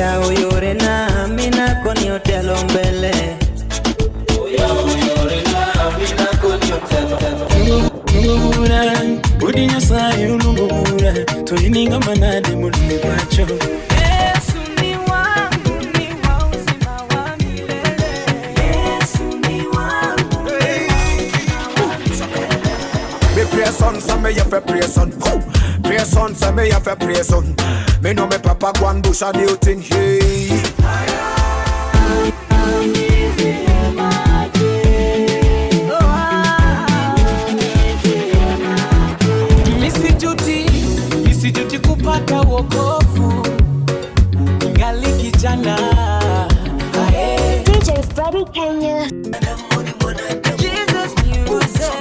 Oyawo yorena mina koni otelo mbele. Oyawo yorena mina koni otelo. Bura, udi Nyasaye oluongo bura, to in ing'ama nade moluongo pacho. Yesu ni wangu, ni wa uzima wa milele. Yesu ni wangu. Me pray son, so me have a pray son. Who? Pray son, so me have a pray son. Me know me papa go and bush a new thing. Hey. Misijuti, misijuti kupata wokovu, ningali kijana. Ae. DJ Freddy Kenya. Jesus music.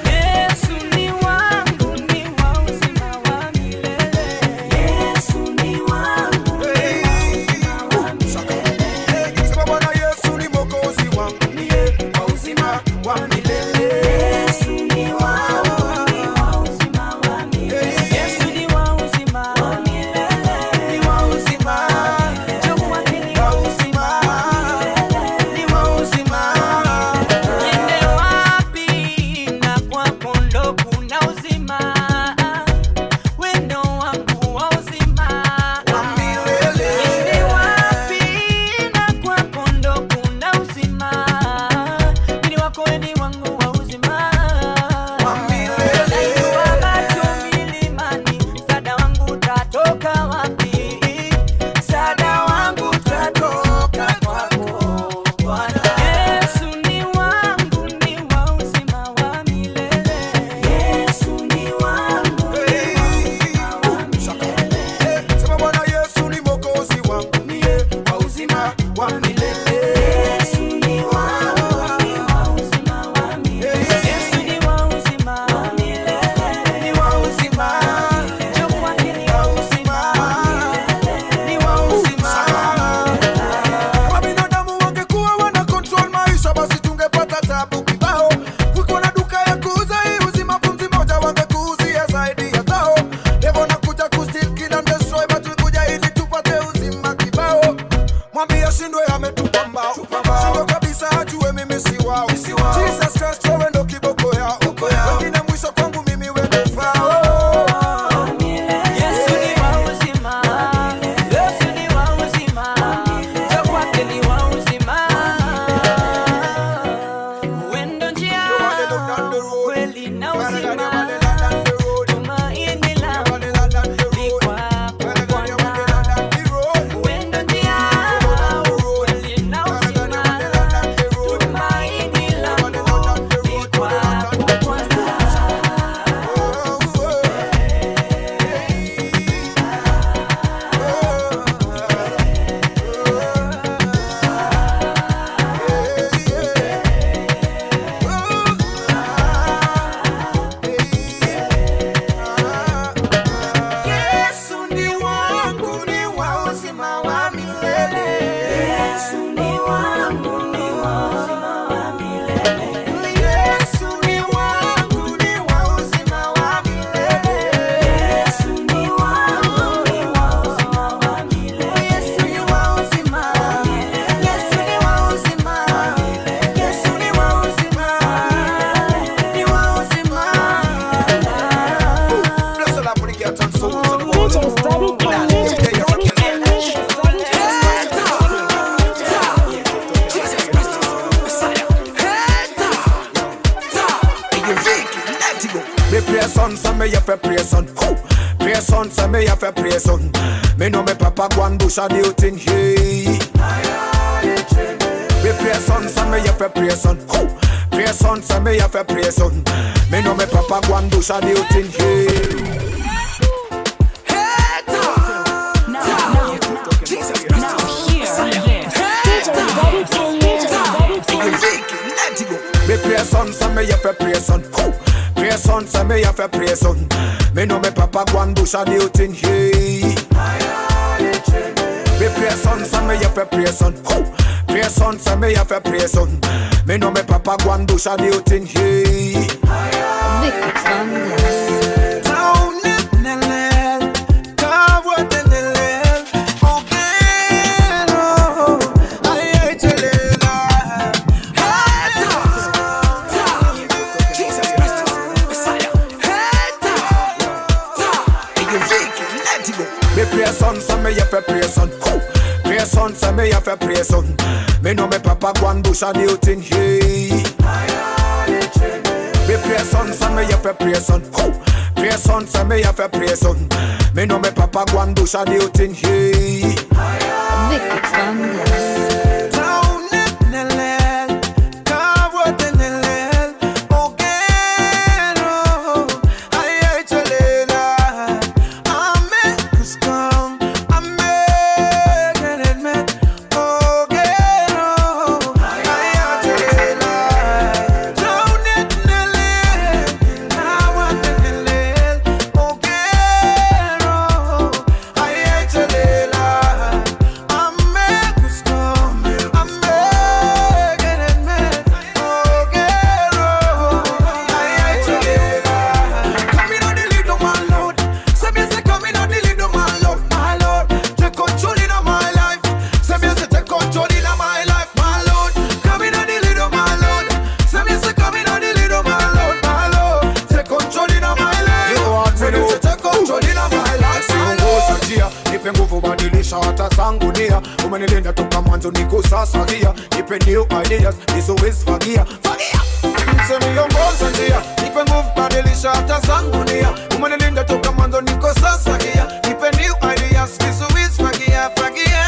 Yesu ni wangu, ni wa uzima wa milele. Yesu ni wangu, ni wa uzima wa milele. Sema Bwana Yesu ni Mwokozi wangu, niye wa uzima wa milele. Yesu ni wangu, ni wa uzima wa milele. Yesu ni wa uzima wa milele. Ni wa uzima. Jobu wake ni wa uzima wa milele. Ni wa uzima. Niende wapi na kwako ndo kuna uzima. Wendo wangu wa uzima. Wa milele. Niende wapi na kwako ndo kuna uzima. Mimi wako wewe ni wangu wa uzima. Wa milele. Nainua macho milimani, msaada wangu utatoka wapi? Msaada wangu utatoka kwako Bwana. Yesu ni wangu, ni wa uzima wa milele. Yesu ni wangu, ni wa uzima wa milele. Sema Bwana Yesu ni Mwokozi wangu, niye wa uzima wa milele. Yesu ni wangu, ni wa uzima wa milele. Yesu ni wa uzima wa milele. Ni wa uzima. Jobu wake ni wa uzima wa milele. Ni wa uzima. Kama binadamu wangekuwa wana control maisha, basi tungepata tabu kibao. Kulikuwa na duka ya kuuza hii uzima, pumzi moja wangekuuzia zaidi ya tao. Devil anakuja kusteal, kill and destroy, but tulikuja ili tupate uzima kibao. Mwambie ashindwe ametupa mbao. Shindwe kabisa ajue mimi si wao. Jesus Christ wewe ndo kiboko yao. Wengine mwisho kwangu mimi wewe ndo fao. Yesu ni wa uzima. Yesu ni wa uzima. Jobu wake ni wa uzima. Wewe ndo njia, kweli na uzima. Tumaini langu ni kwako Bwana. Wewe ndo njia, kweli na uzima. Tumaini langu ni kwako Bwana. Yesu ni wangu, ni wa uzima wa milele. Yesu ni wangu, ni wa uzima wa milele. Yesu ni wangu, ni wa uzima wa milele. Yesu ni wangu, ni wa uzima wa milele. Yesu ni wa uzima. Yesu ni wa uzima. Yesu ni wa uzima. Ni wa uzima. Bless the Lord for the heart and souls of the world. DJ Freddy Kenya. DJ Freddy Kenya. Jesus Christ, Messiah. Me pray son, so me have a pray son. Who? Pray son, so me have a pray son. Me know me papa go and bush a new thing. Hey. Me pray son, so me have a pray son. Who? Pray son, so me have a pray son. Me know me papa go and bush a new thing. Hey. Jesus Christ, Messiah. DJ Freddy Kenya. DJ Freddy Kenya. Me pray son, so me have a pray son. Who? Pray son, so me have a pray son. Me know me papa go and bush a new thing. Hey. Me pray son, so me have a pray son. Who? Pray son, so me have a pray son. Me know me papa go and bush a new thing. Hey. Vicky Bandas. Pray son, say me have a pray son. Pray son, say me have a pray son. Me know me papa go and bush a new thing. Hey. Me pray son, say me have a pray son. Pray son, say me have a pray son. Me know me papa go and bush a new thing. Hey. Vicky Bandes. Umenilinda toka mwanzo niko sasa gia. Nipe new ideas, nisiwezi fagia. Fagia! Msemi ongoza njia, nipe nguvu badilisha hata zangu nia. Umenilinda toka mwanzo niko sasa gia. Nipe new ideas, nisiwezi fagia, fagia.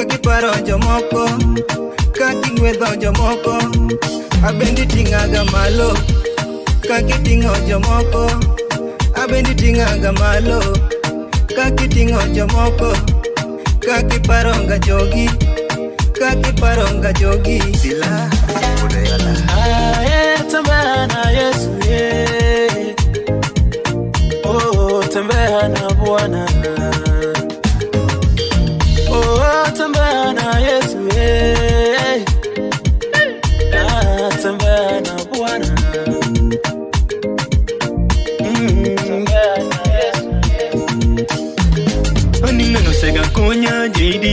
Kakiparo jomoko, kakigwedho jomoko, abendi ting'aga malo. Kakiting'o jomoko, abendi ting'aga malo. Kakiting'o jomoko, kakiparonga jogi, kakiparonga jogi. Sila Aye, tembea na Yesu ye. Oh, tembea na Bwana. Oh, tembea na Yesu ye. Ah, tembea na Bwana. Tembea na Yesu. Aningano sega konya JD,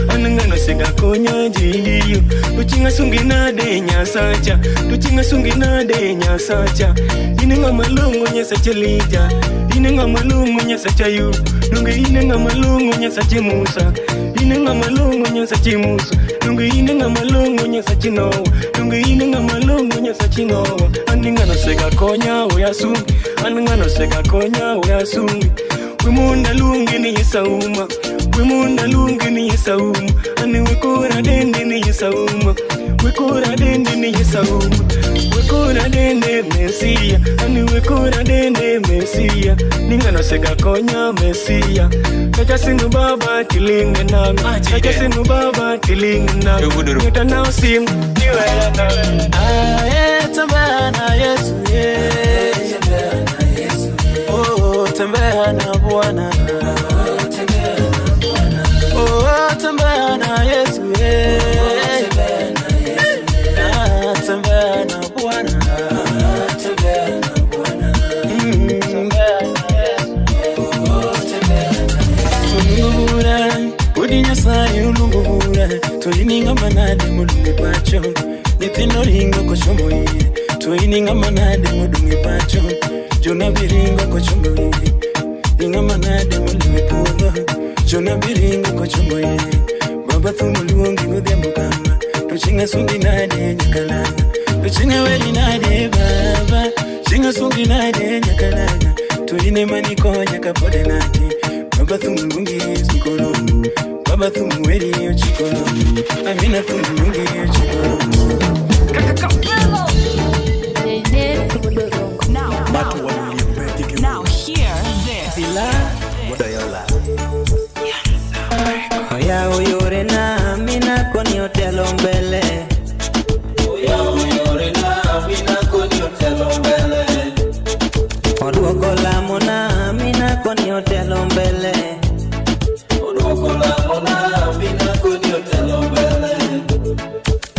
aningano sega konya JD. Tuchinga sungi na de nyasacha, tuchinga sungi na de nyasacha. Inenga malungu nyasacha lija, inenga malungu nyasacha yu. Nunge inenga malungu nyasacha Musa, inenga malungu nyasacha Musa. Nunge inenga malungu nyasacha Noah, nunge inenga malungu nyasacha Noah. Aningano sega konya oyasungi, aningano sega konya oyasungi. Wimunda lungi ni yesauma, wimunda lungi ni yesauma, ani wikura dende ni yesauma, wikura dende ni yesauma, wikura dende Mesia, ani wikura dende Mesia, ningano sega konya Mesia, kacha sinu baba tilinge nami, kacha sinu baba tilinge nami, nyota nao simu niwe na. Aye, tembea na Yesu ye. Oh, tembea na Bwana. Oh, tembea na Yesu ye. Ah, tembea na Bwana. Tembea na Yesu. Ulungubura, udi Nyasaye ulungubura, tuininga manade mulungi pacho, nyithindo ringo kochomo iye, tuininga manade modong' e pacho, jona biringo kochomo iye, inga manade molimo e puodho, jona biringo kochomo iye, baba thum oluongi godhiambo kama, to chieng' asungi nade nyakalanga, to chieng' aweri nade baba, chieng' asungi nade nyakalanga, to in ema nikonya kapod en ati, baba thum luongi sikoro, baba thum weri ochikoro, amina thum luongi ochikoro. Now hear this. Oyawo yore na mina koni otelo mbele. Oduoko lamo na mina koni otelo mbele.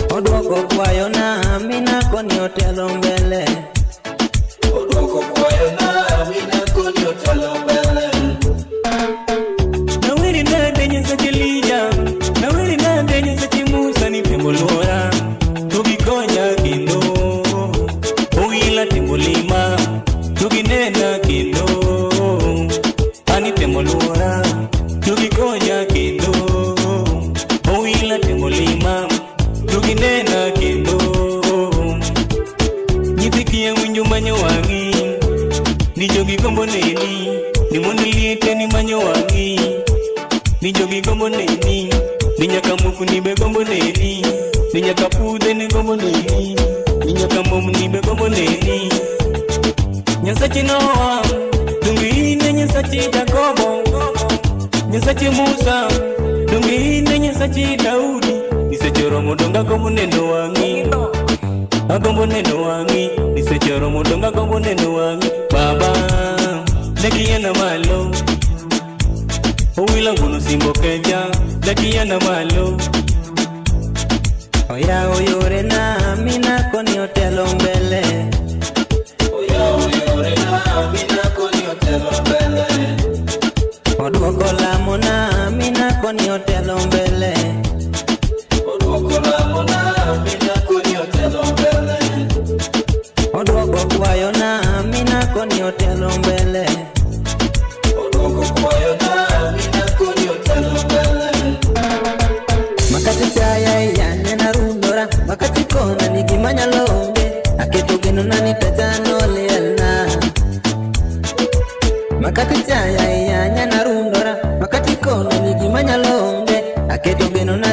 Oduoko kwayo na mina koni otelo mbele. Naweri nade nyasache Elija, naweri nade nyasache Musa ni tembo luora, tugikonya kendo. Ogila tembo lima, tuginena kendo. Ani tembo luora, tugikonya kendo. Ogila tembo lima, tuginena kendo. Nyithi kiye winjo manyo wang'i, ni jogi gombo neni, ni mondo liete ni manyo wang'i. Ni jogi gombo neni, ni nyaka mufu ni be gombo neni, ni nyaka pudhe ni gombo neni, ni nyaka mom ni be gombo neni. Nyasache Noa, donge in e Nyasache Jakobo, Nyasache Musa, donge in e Nyasache Daudi. Nisechoro donge agombo neno wang'i, agombo neno wang'i, nisechoro donge agombo neno wang'i. Baba, nekiena malo, owila nguno simbo keja, nekiena malo. Oyawo yore na mina koni otelo mbele. Oduoko lamo na mina koni otelo mbele. Oduoko kwayo na mina koni otelo mbele. Makati chaya iyanya na rundora, makati kona ni gimanya longe, aketo geno na ni pesa no lielna. Makati chaya iyanya na rundora, makati kona ni gimanya longe, aketo geno na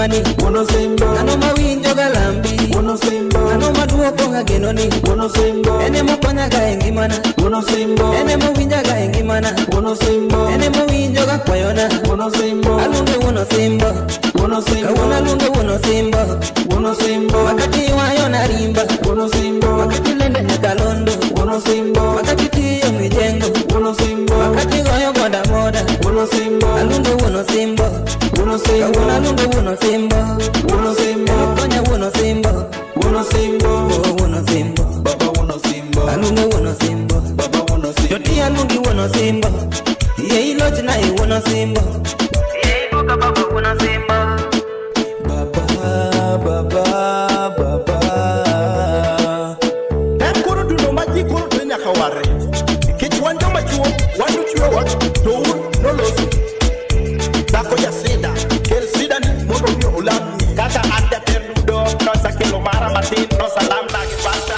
ngimani. Ng'ano mawinjo ga lambi. Ng'ano maduoko ga genoni. Ene mokonyaga e ngimana. Ene mowinjaga e ngimana. Ene mowinjo ga kwayona. Aluonge wuon osimbo. Kawuono aluonge wuon osimbo. Wakati ywayo narimba. Wakati lende nyakalondo. Wakati tiyo mijengo. Wakati goyo boda boda. Aluonge wuon osimbo. Kawuono aluonge wuon osimbo. Enokonya wuon osimbo. Oh, wuon osimbo. Aluonge wuon osimbo. Joti aluongi wuon osimbo. Yie ilochna e wuon osimbo. Yie iduoka baba wuon osimbo. Baba, baba, baba. En koro duno ma ji koro to nyaka warre. Nikech wan joma chuo, wan nochwewa, to un nolosu. Dhako jasida, kel sida ni mondo mi olamni. Kaka an jater dudo, nosakelo mara matin, nosalamna gi pasta.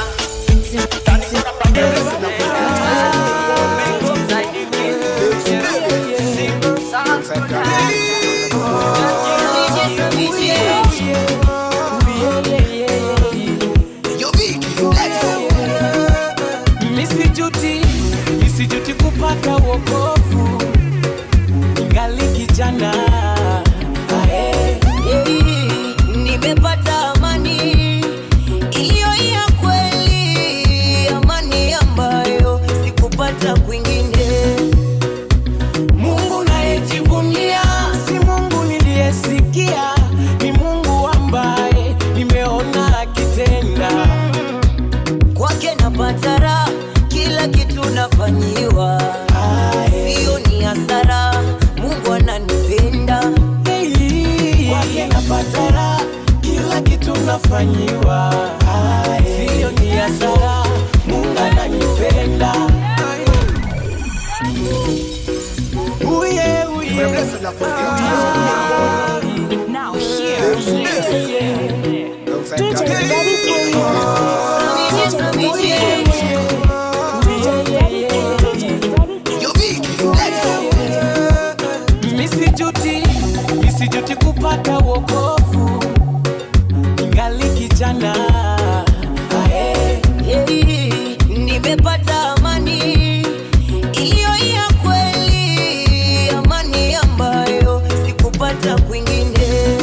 Sani koro Misijuti, misijuti kupata wokovu, ningali kijana. Ae. Nimepata amani iliyo ya kweli, amani ambayo sikupata kwingine. Mungu nayejivunia si Mungu niliyesikia, ni Mungu ambaye nimeona akitenda. Kwake napata raha, kila kitu nafanyiwa, sio ni hasara. Mungu ananipenda. Kwake napata raha, kila kitu nafanyiwa, sio ni hasara. Mungu ananipenda. Uye, uye. Now hear this. DJ Daddy Kenya. DJ Daddy Kenya. Misijuti, misijuti kupata wokovu, ningali kijana. Ae. Hey, nimepata amani iliyo ya kweli, amani ambayo sikupata kwingine.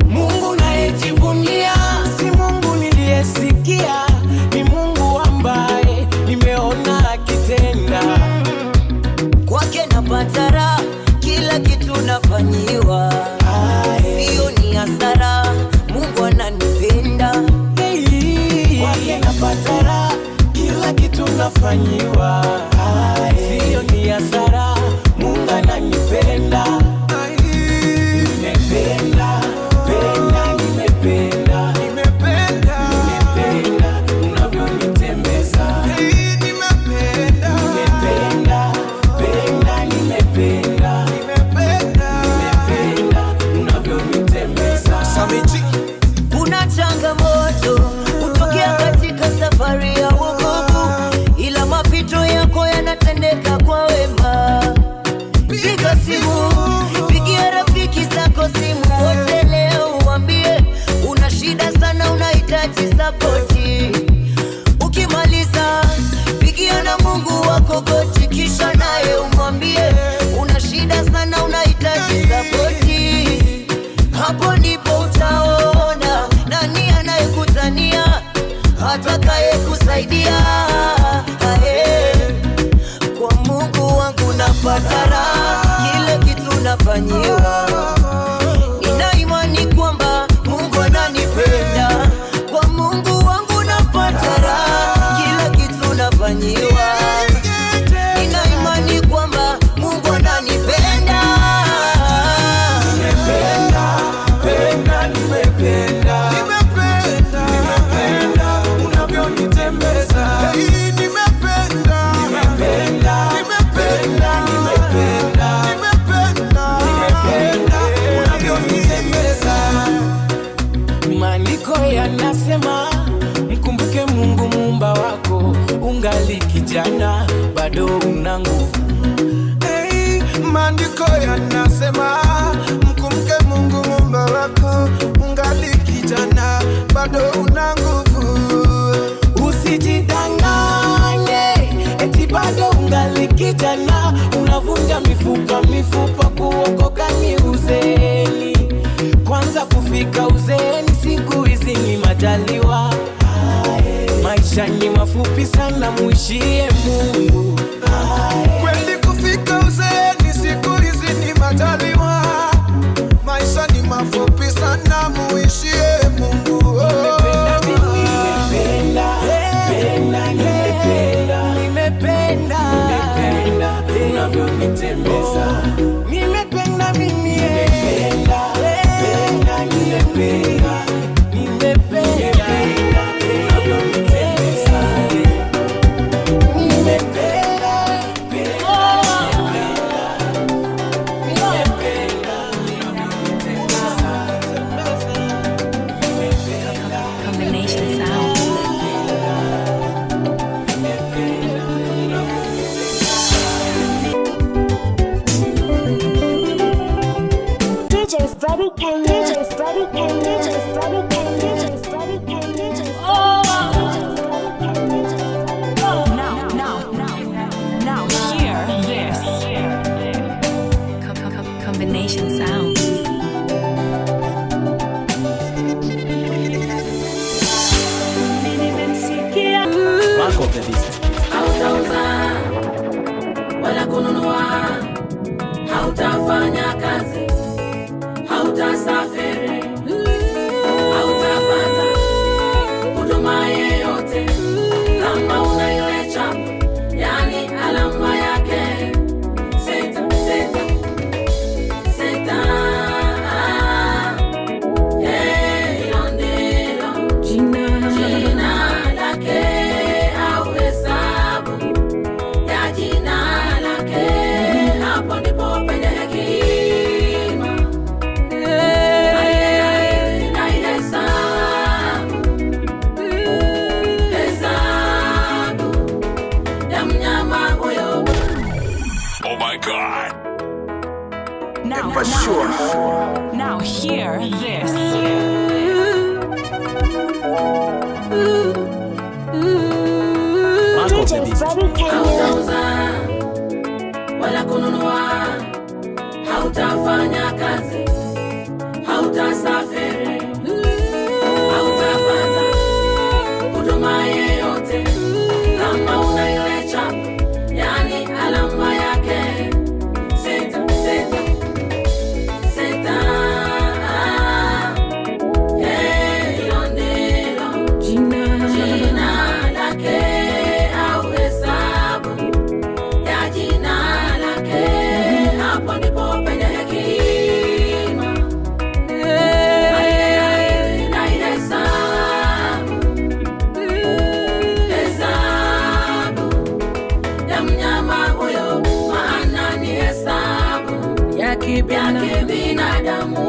Mungu nayejivunia si Mungu niliyesikia, ni Mungu ambaye nimeona akitenda. Kwake napata raha, kila kitu nafanyiwa, sio ni hasara. Mungu ananipenda. Kwake napata raha, kila kitu nafanyiwa, sio ni hasara. Mungu ananipenda. Nimependa, penda, nimependa, nimependa unavyonitembeza. Nimependa, penda, nimependa, nimependa unavyonitembeza. Kuna changamoto hutokea katika safari ya wokovu, ila mapito yako yanatendeka kwa wema. Piga simu, pigia rafiki zako simu wote leo, uambie una shida sana, unahitaji sapoti. Ukimaliza pigia na Mungu wako goti, kisha naye umwambie una shida sana, unahitaji sapoti. Hapo ndipo utaona nani anayekutania atakaye kusaidia. Ae, kwa Mungu wangu napata raha, kila kitu nafanyiwa. Nina imani kwamba Mungu ananipenda. Kwa Mungu wangu napata raha, kila kitu nafanyiwa. Nina imani kwamba Mungu ananipenda. Nimependa, penda, nimependa, nimependa unavyonitembeza. Nimependa, nimependa, nimependa, nimependa unavyonitembeza. Maandiko yanasema mkumbuke Mungu muumba wako, ungali kijana bado una nguvu. Hey, maandiko yanasema mkumbuke Mungu muumba Muumba wako, ungali kijana, bado una nguvu. Usijidanganye eti bado ungali kijana, unavunja mifupa mifupa, kuokoka ni uzeeni. Kwanza kufika uzeeni siku hizi ni majaliwa, maisha ni mafupi sana, muishie Mungu. Kweli kufika uzeeni siku hizi ni majaliwa, maisha ni mafupi sana, muishie Mungu. Nimependa mimi, nimependa, penda, nimependa, nimependa, nimependa unavyonitembeza. Nimependa mimi, nimependa, penda, nimependa, nimependa unavyonitembeza. Nimependa, penda, nimependa unavyonitembeza. Combination sound. DJ Freddy Kane, DJ Freddy Kane, DJ Freddy Kane, DJ Freddy Kane, DJ Now, now, now, now, hear this. Combination sound. Mark of the beast. Hautauza wala kununua, hautafanya kazi, hautasafiri, hautapata huduma yeyote kama una ile chapa, yani alama yake 666. Hilo ndilo jina lake au hesabu ya jina lake. Hapo ndipo penye hekima. Na ihesabu hesabu ya mnyama huyo. Oh my God. Now, For sure. now, hear this. Mark of the DJ beast. Freddy Kane. Hautauza wala kununua, hautafanya kazi, hautasafiri, hautapata huduma yeyote kama una ile chapa, yani alama yake 666. Hilo ndilo jina lake au hesabu ya jina lake. Hapo ndipo penye hekima. Na ihesabu hesabu ya mnyama huyo, maana ni hesabu ya ya kibinadamu, kibinadamu,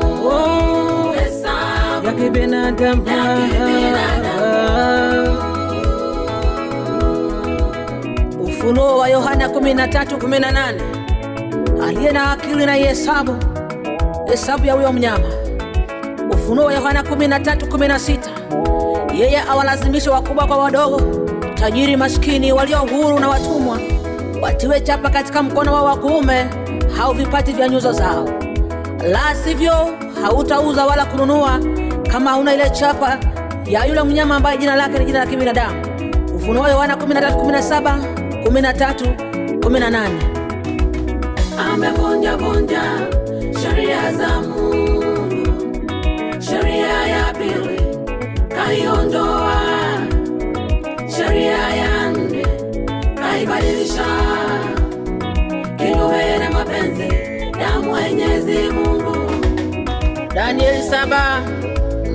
hesabu ya kibinadamu. ya kibinadamu. Ufunuo wa Yohana 13:18, aliye na akili na ihesabu hesabu ya huyo mnyama. Ufunuo wa Yohana 13:16, yeye awalazimisha wakubwa kwa wadogo, tajiri maskini, walio huru na watumwa, watiwe chapa katika mkono wao wa kuume au vipati vya nyuso zao, la sivyo hautauza wala kununua kama hauna ile chapa ya yule mnyama ambaye jina lake ni jina la kibinadamu. Ufunuo Yohana 13:17, 13:18. Amevunja vunja sheria za Mungu, sheria ya pili kaiondoa, sheria ya nne kaibadilisha, kinyume na mapenzi ya Mwenyezi Mungu. Danieli 7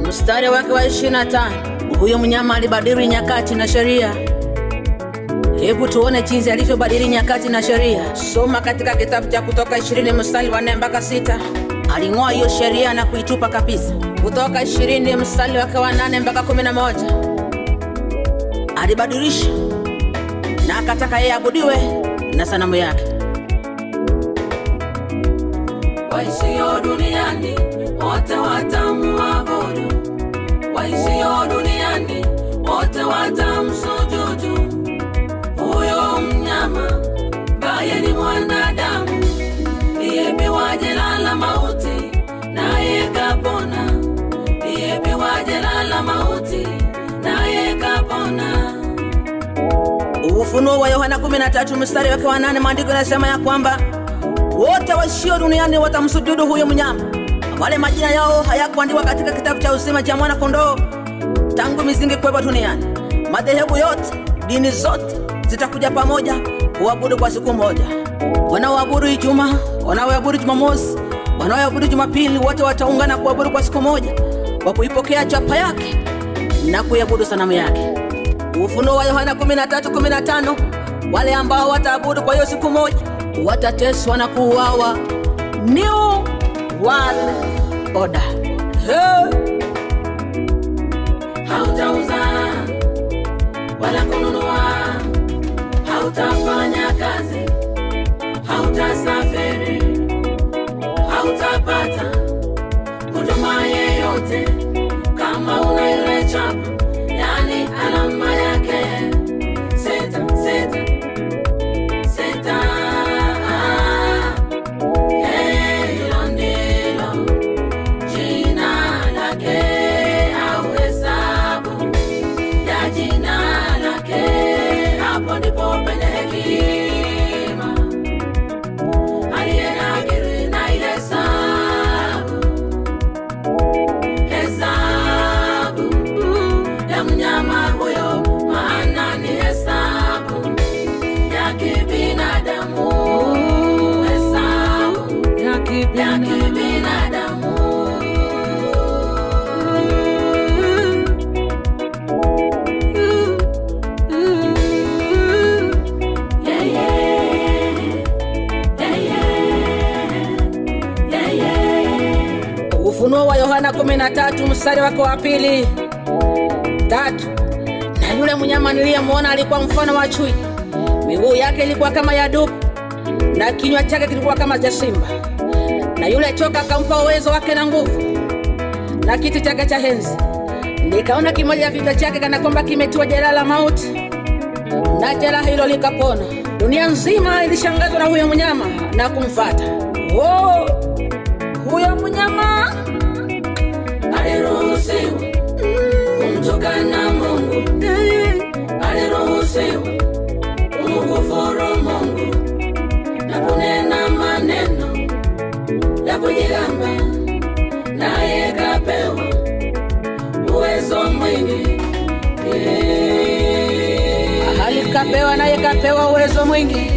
mstari wake wa 25, huyo mnyama alibadili nyakati na sheria. Hebu tuone jinsi alivyobadili nyakati na sheria. Soma katika kitabu cha Kutoka 20 mstari wa 4 mpaka 6. Aling'oa hiyo sheria na kuitupa kabisa. Kutoka 20 mstari wake wa 8 mpaka 11. Alibadilisha na akataka yeye abudiwe na sanamu yake. Waishio duniani wote watamuabudu, waishio duniani wote watamsujudu huyo mnyama ambaye ni mwanadamu, aliyepewa jeraha la mauti naye kapona, aliyepewa jeraha la mauti naye kapona. Ufunuo wa Yohana 13 mstari wake wa 8, maandiko yanasema ya kwamba wote waishio duniani watamsujudu huyo mnyama, wale majina yao hayakuandikwa katika kitabu cha uzima cha mwana kondoo tangu misingi kuwekwa duniani. Madhehebu yote, dini zote zitakuja pamoja kuabudu kwa siku moja. Wanaoabudu Ijumaa, wanaoabudu Jumamosi, wanaoabudu Jumapili, wote wataungana kuabudu kwa siku moja, kwa kuipokea chapa yake na kuiabudu sanamu yake. Ufunuo wa Yohana 13:15, wale ambao wataabudu kwa hiyo siku moja watateswa na kuuawa. New World Order. Hey! Hautauza wala kununua, hautafanya kazi, hautasafiri, hautapata huduma yeyote kama una ile chapa, yani alama yake 666. Hey, hilo ndilo jina lake au hesabu ya jina lake. Hapo ndipo penye hekima, aliye na akili na ihesabu hesabu ya mnyama huyo, maana ni hesabu ya kibinadamu, hesabu ya kibinadamu. Yeah, yeah. Yeah, yeah. Yeah, yeah. Ufunuo wa Yohana 13 mstari wake wa 2 3. Na yule mnyama niliyemwona alikuwa mfano wa chui, miguu yake ilikuwa kama ya dubu, na kinywa chake kilikuwa kama cha simba. Na yule choka akampa uwezo wake na nguvu na kiti chake cha enzi. Nikaona kimoja ya vichwa chake kana kwamba kimetiwa jeraha la mauti, na jeraha hilo likapona. Dunia nzima ilishangazwa na huyo mnyama na kumfuata. Oh, huyo mnyama Aliruhusiwa kumtukana Mungu, aliruhusiwa kumkufuru Mungu na kunena maneno ya kujigamba, naye kapewa uwezo mwingi. Alikapewa naye kapewa uwezo mwingi.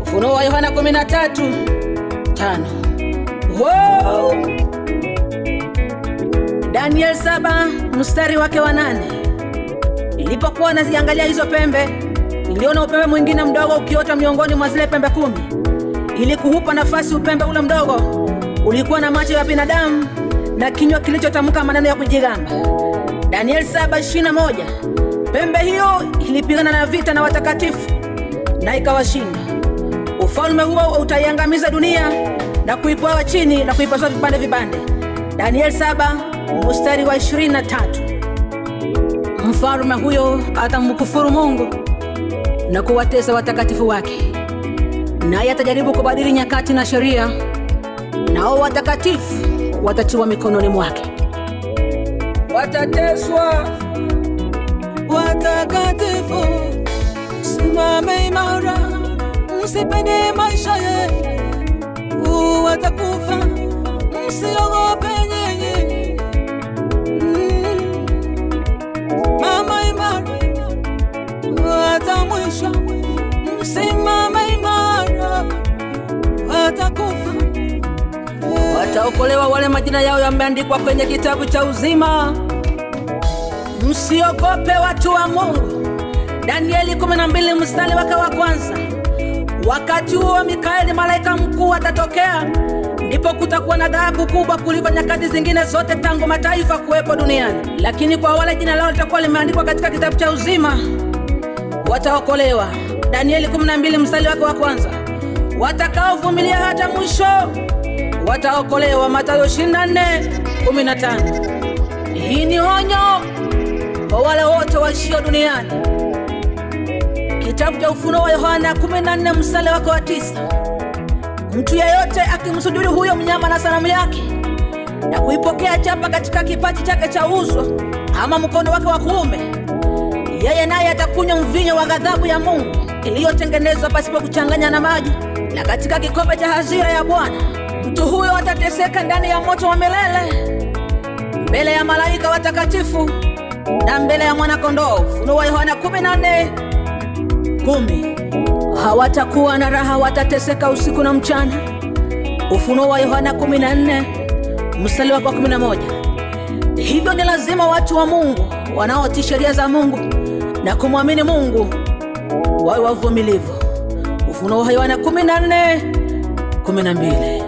Ufunuo wa Yohana 13:5. Wow! Daniel 7 mstari wake wa 8. Nilipokuwa naziangalia hizo pembe, niliona upembe mwingine mdogo ukiota miongoni mwa zile pembe 10. Ili kuupa nafasi upembe ule mdogo, ulikuwa na macho ya binadamu na kinywa kilichotamka maneno ya kujigamba. Daniel 7:21. Pembe hiyo ilipigana na vita na watakatifu na ikawashinda. Ufalme huo utaiangamiza dunia na kuipwawa chini na kuipasua vipande vipande. Daniel 7 mstari wa 23. Mfalme huyo atamkufuru Mungu na kuwatesa watakatifu wake, naye atajaribu kubadili nyakati na sheria, nao watakatifu watatiwa mikononi mwake, watateswa. Watakatifu, simame imara, msipende maisha yenu, watakufa, msiogope nyinyi. Mama imara, hata mwisho, msimame imara, watakufa. Wataokolewa wale majina yao yameandikwa kwenye kitabu cha uzima. Msiogope watu wa Mungu. Danieli 12 mstari wake wa kwanza. Wakati huo Mikaeli malaika mkuu atatokea, ndipo kutakuwa na dhahabu kubwa kuliko nyakati zingine zote tangu mataifa kuwepo duniani. Lakini kwa wale jina lao litakuwa limeandikwa katika kitabu cha uzima wataokolewa. Danieli 12 mstari wake wa kwanza. Watakaovumilia hata mwisho wataokolewa. Mathayo 24:15. Hii ni onyo kwa wale wote waishio duniani. Kitabu cha Ufunuo wa Yohana 14 mstari wake wa 9: mtu yeyote akimsujudu huyo mnyama na sanamu yake na kuipokea chapa katika kipaji chake cha uso ama mkono wake wa kuume, yeye naye atakunywa mvinyo wa ghadhabu ya Mungu iliyotengenezwa pasipo kuchanganya na maji, na katika kikombe cha hasira ya Bwana. Mtu huyo atateseka ndani ya moto wa milele mbele ya malaika watakatifu na mbele ya mwanakondoo. Ufunuo wa Yohana 14:10. Hawatakuwa na raha, watateseka usiku na mchana. Ufunuo wa Yohana 14 mstari wa 11. Hivyo ni lazima watu wa Mungu wanaotii sheria za Mungu na kumwamini Mungu wawe wavumilivu. Ufunuo wa Yohana 14:12.